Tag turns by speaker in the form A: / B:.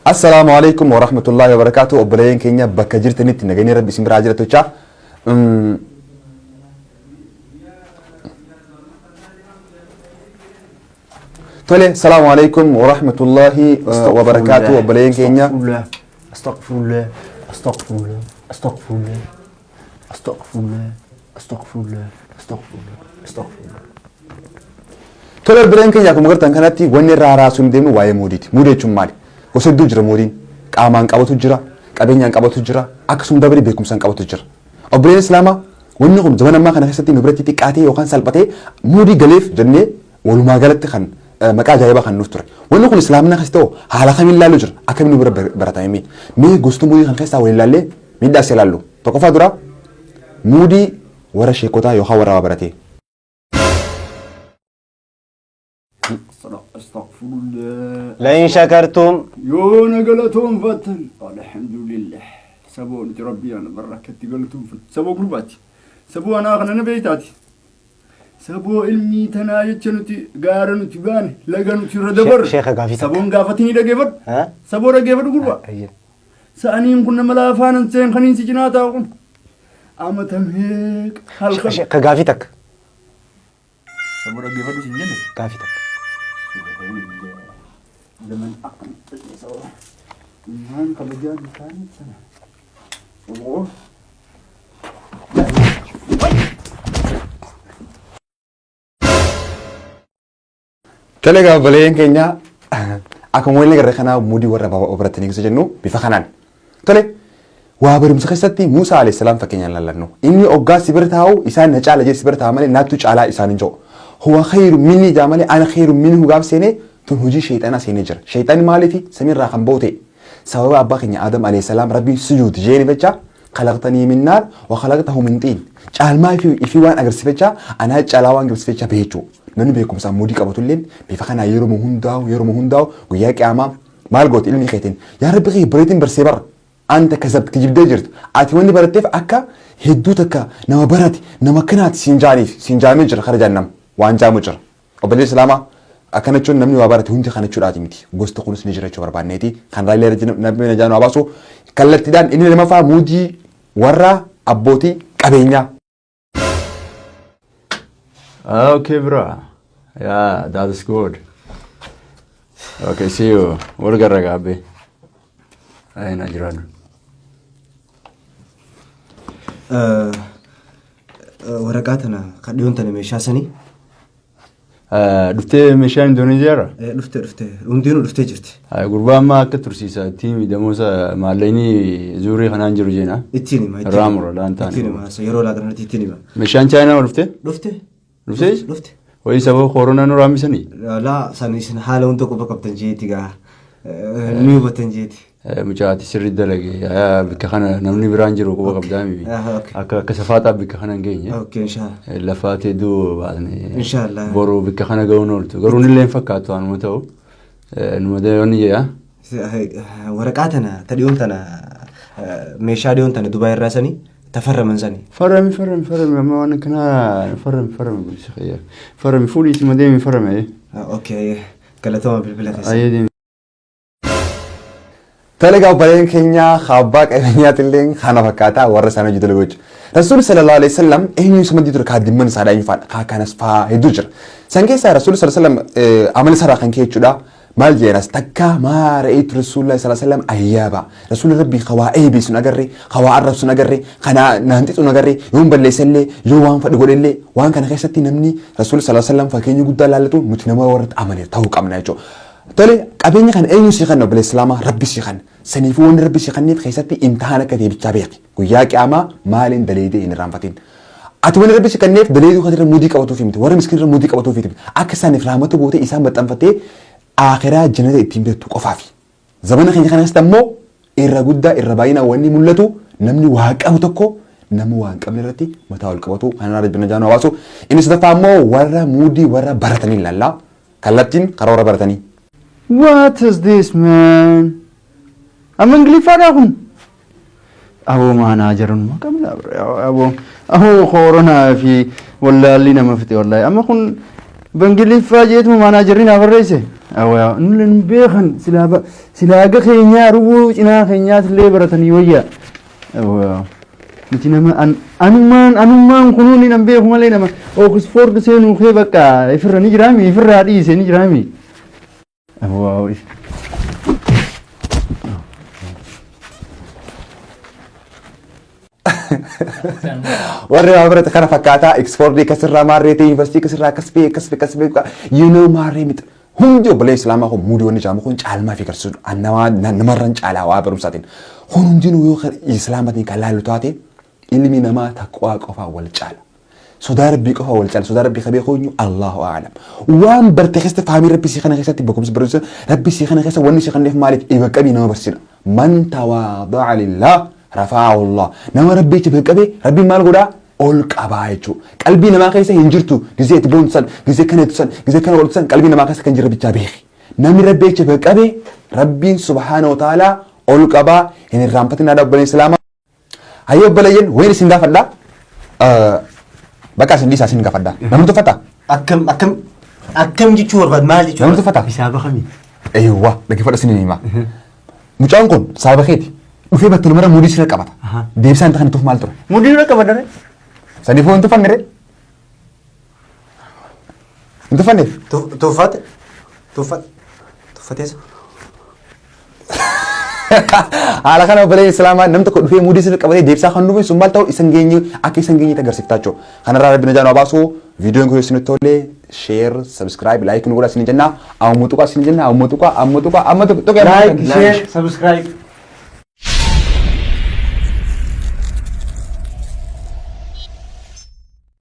A: Assalaamu alaikum wa rahmatullahi wa barakaatu. Obboleeyyan keenya bakka jirtanitti nageenyi Rabbi isin biraa jira tochaa. Tole, salaamu alaikum wa rahmatullahi wa barakaatu. Obboleeyyan keenya.
B: Astaghfirullah, astaghfirullah, astaghfirullah, astaghfirullah, astaghfirullah, astaghfirullah, astaghfirullah.
A: Tole, obboleeyyan keenya, akkuma gartan kanatti wanni irraa haaraasuun deemnu waa'ee muudiiti. Muudii jechuun maali? Gosa hedduu jira muudiin. Qaamaan qabatu jira, qabeenyaan qabatu jira, akkasuma dabalee beekumsaan qabatu jira. Obboleeyyan Islaamaa, wanni kun zamana ammaa kana keessatti nu biratti xiqqaatee yookaan salphatee muudii galeef jennee walumaa galatti kan maqaa ajaa'ibaa kan nuuf ture. Wanni kun Islaamina keessatti ta'u haala kamiin ilaallu jira? Akkamiin nu bira baratame? Mee gosti muudii kan keessaa waliin ilaallee miidhaa isa ilaallu. Tokkoffaa dura muudii warra sheekotaa yookaan warra waa baratee.
B: Astaghfirullah.
C: لئن شكرتم
B: Yoo na galatoonfattan, alhamdulillah. Saboo nuti Rabbii ana barra akkatti galatoonfattu. Saboo gurbaati. Saboo anaa kana na beeytaati. Saboo ilmii tanaa jecha nuti gaara nuti baane, laga nuti irra dabarre.
C: Sheekha, gaafii takka.
B: Saboon gaafatanii dhageeffadhu.
C: ها؟
B: Saboo dhageeffadhu gurbaa.
C: أيه.
B: Sa'aniin kun nama laafaanan seen kaniin si cinaa taa'u kun. Amata meeqa halkan.
C: Sheekha, gaafii takka.
B: Saboo dhageeffadhu siin jenne.
C: Gaafii takka.
B: Zaman akkam Ilmaan kabajaan isaanii sana. Saboo.
A: Tole egaa, obboleeyyan keenya, akkuma waliin agarre kanaa muudii warra baratanii keessa jennu bifa kanaan. Tole, waa barumsa keessatti Muusaa alayhi salaam fakkeenyaan laallannu. Inni oggaa si bira taa'u isaan na caala jedhe si bira taa'a malee naattu caalaa isaan hin jiru. Huwa khayru minni jaa malee ana khayru minhu gaaf seenee tun hojii sheexanaa seenee jira. Sheexanni maaliifi samiirraa kan ba'u ta'e sababa abbaa keenya Adam alayhi salaam Rabbiin sujuudi jeeni jecha khalaqtanii min naar wa khalaqtahu min xiin. Caalmaa ifii waan agarsiifachaa anaa caalaa waan agarsiifachaa beekuu. Namni beekumsaan muudii qabatulleen bifa kanaa yeroo hundaa'u guyyaa qiyaamaa maal gooti ilmi keetiin? Yaa Rabbi kiyya, bareetiin barsee bara. Anta kazabt, kijibdee jirtu. Ati wanni baratteef akka hedduu takka nama barate nama kanaati siin jaaniif siin jaamee jira kara jahannam waan jaamu jira. Obboleessi Islaamaa, akkana jechuun namni waa barate hundi kana jechuudhaati miti. Gosti kunis ni jira jechuu barbaanneeti. Kan raayilee namni najaa nu haa baasu. Kallattiidhaan inni lamaffaa muudii warra abbootii qabeenyaa.
D: Okay, bro. Yeah, that is good. Okay, see you. Wal garra gaabbe. Ay, na jiraadhu.
C: Waraqaa tana kan dhiyoon tana meeshaa sanii.
D: Dhuftee meeshaan Indoneeziyaarra?
C: Dhufte, hundinuu dhuftee jirti.
D: Gurbaa ammaa akka tursiisa ittiin miidhamuusa maallaqni zuurii kanaan jiru jeena.
C: Ittiin hima.
D: Irraa mura laan taane.
C: Ittiin hima, yeroo laaqanatti ittiin hima.
D: Meeshaan Chaayinaa dhuftee?
C: Dhufte.
D: Dhuftee?
C: Dhufte.
D: Wayii sababa koronaa nu raammisanii?
C: Laa, san isin haala hunda quba qabdan jeeti gaa. Ni hubattan jeeti.
D: Mucaati sirri dalage bikka kana namni biraan jiru quba qabdaami. Akka safaaxaa bikka kana hin geenye.
C: Okay, inshallah.
D: Lafaatee du'u baasne.
C: Inshallah.
D: Boru bikka kana ga'uun ooltu. Garuu nillee hin fakkaatu anuma ta'u. Numa wanni jedha.
C: Waraqaa tana ta dhiyoon tana meeshaa dhiyoon tana Dubaay irraa sanii tafarraman sanii.
D: Farrami, farrami, farrami, amma waan akkanaa farrami, farrami, bulcha kiyya. Farrami, fuudhii itti deemi, farrami.
C: Okay, galatooma bilbila keessa.
D: Ayyee, deemi.
A: Tole egaa, obboleen keenya, abbaa qabeenyaatillee kana fakkaataa warra isaan hojii dalagu jechuudha. Rasuulli sallallahu alaihi wasallam eenyu isa maddii ture? Kaadimman isaadha eenyu faadha? Kaa kanas faa hedduu jira. San keessaa Rasuulli sallallahu alaihi wasallam amala isaarraa kan ka'e jechuudha. Maal jedhanas takka maa ra'aytu Rasuulullah sallallahu alaihi wasallam ayyaaba. Rasuulli Rabbii kawaa eebisu hin agarre, kawaa arrabsu hin agarre, kana naan xixu hin agarre, yoo hin balleessellee, yoo waan fadhi godhellee, waan kana keessatti namni Rasuulli sallallahu alaihi wasallam fakkeenya guddaa laallatu nuti nama warra amane ta'uu qabna jechuudha. Tole, qabeenya kana eenyu sii kenna, obboleessa Islaamaa? Rabbi sii kenna. Saniifuu wanni Rabbi sii kenneef keessatti imtihaan akka ta'e bichaa beeki. Guyyaa qiyaamaa maaliin daleedee hin irraanfatin. Ati wanni Rabbi si kenneef daleeduu kan irra mudii qabatuuf miti. Warra miskiin irra mudii qabatuuf miti. Akka isaaniif rahmata gootee isaan maxxanfattee akhiraa jannata ittiin beektu qofaafi. Zamana keenya kana keessatti ammoo irra guddaa irra baay'inaan wanni mul'atu namni waa qabu tokko nama waa hin qabne irratti mataa ol qabatu kanarraa Rabbi najaa nu hawaasu. Inni sadaffaa ammoo warra muudii warra baratanii ilaalla. Kallattiin karaa warra baratanii.
D: What is this, man? Amma Ingiliffaadhaa kun? Aboo, maanaa jiran qabna, aboo. Aboo, koronaa fi wallaalli nama fixe wallaahi. Amma kun Ingiliffaa jeetuma maanaa jirri naa barreesse. Awaa nulle nu beekan silaa silaa aga keenyaa rubuu cinaa keenyaatillee baratanii wayya. Awaa nuti nama anummaan anummaan kunuun nan beeku malee nama Oxford seenuu kee bakka ifirra ni jiraami ifirraa dhiise ni jiraami. Awaa.
A: Warri waa barate kana fakkaataa Oxford akkasirraa maarree ta'e yuunivarsiitii akkasirraa akkas ba'e akkas ba'e akkas ba'e you know maarree miti. Hundi obboleessa Islaamaa kun muudii wanni jedhamu kun caalmaa fi agarsiisudha. Namaa namarran caalaa waa barumsaatiin. Kun hundinuu yoo kan Islaamaatiin kan laallu taate ilmi namaa taqwaa qofaa wal caala. Sodaa Rabbii qofa wal caala. Sodaa Rabbii ka beeku eenyu? Allahu a'lam. Waan barte keessatti faamii Rabbii sii kana keessatti beekumsa barumsa Rabbii sii kana keessa wanni sii kanneef maaliif iba qabii nama barsiisa. Man tawaada'a lillah rafa'ahu Allah. Nama Rabbii itti qabe Rabbiin maal godhaa? Ol qabaa jechuudha. Qalbii namaa keessa hin jirtu gizee itti boonsan, gizee kana itti san, gizee kana godhatu san qalbii namaa keessa kan jiru bichaa beeki. Namni Rabbii itti qabe Rabbiin subhaanahu wa ta'ala ol qabaa hin irraanfatin haadha obboleessa Islaamaa. Hayyee obboleeyyan wayin isin gaafadha. Bakka isin dhiisaa isin gaafadha. Namni tuffata?
C: Akkam akkam akkam jechuu barbaad maal jechuu
A: Namni tuffata?
D: Hisaaba kamii?
A: Eewwa dhaggeeffadha isin hima. Mucaan kun saaba keeti. Dhufee battalumara muudii sirra qabata. Deebisaan kan tuff maal ture?
D: Mudii dura qabadha ree.
A: Saniifuu hin tuffanne ree? Hin tuffanneef?
C: Tuffate tuffate tuffateessa.
A: Haala kana obboleeyyan Islaamaa namni tokko dhufee muudii sirra qabatee deebisaa kan dhufe sun maal ta'u isan geenye akka isan geenyetti agarsiiftaa jechuudha. Kanarraa rabbi najaa nu haa baasu. Viidiyoon kun isinitti tole share, subscribe, like nu godhaa isin jenna. Amma tuqaa isin jenna. Amma tuqaa, amma tuqaa, amma tuqaa.
D: Like, share, subscribe.